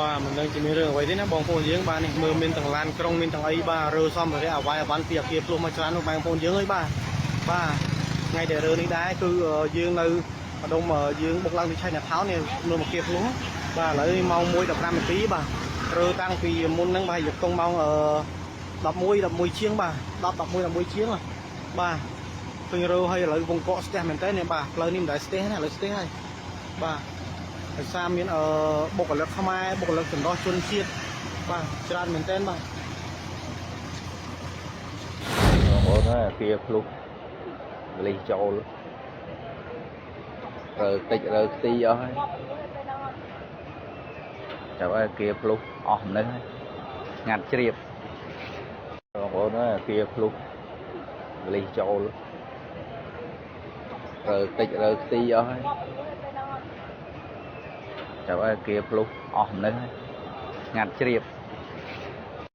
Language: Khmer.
បាទមិនដឹងជាមានរឿងអ្វីទេណាបងប្អូនយើងបាទនេះមើលមានទាំងឡានក្រុងមានទាំងអីបាទរើសម្ភារៈអវាយអវ៉ាន់ពីអាគារភ្លោះមកច្រើននោះបងប្អូនយើងអើយបាទបាទថ្ងៃដែលរើនេះដែរគឺយើងនៅម្ដុំយើងបុកឡើងពីឆៃណាថោនេះនៅអាគារភ្លោះបាទឥឡូវនេះម៉ោង1:15នាទីបាទរើតាំងពីមុនហ្នឹងបាទយកតុងម៉ោង11 11ជាងបាទ10 11 11ជាងបាទឃើញរើហើយឥឡូវវងកកស្ទះមែនតើនេះបាទផ្លូវនេះមិនដែលស្ទះណាឥឡូវស្ទះហើយបាទដោយសារមានអឺបុគ្គលិកខ្មែរបុគ្គលិកចម្រុះជនជាតិបាទច្រើនមែនតើបាទ បងប្អូនអើយអាគារភ្លុះលិះចូលរើតិចរើខ្ទីអស់ហើយចាំឲ្យអាគារភ្លុះអស់មនុស្សហើយងាត់ជ្រាបបងប្អូនអើយអាគារភ្លុះលិះចូលរើតិចរើខ្ទីអស់ហើយចាំឲ្យអាគារភ្លុះអស់មនុស្សហើយងាត់ជ្រាប។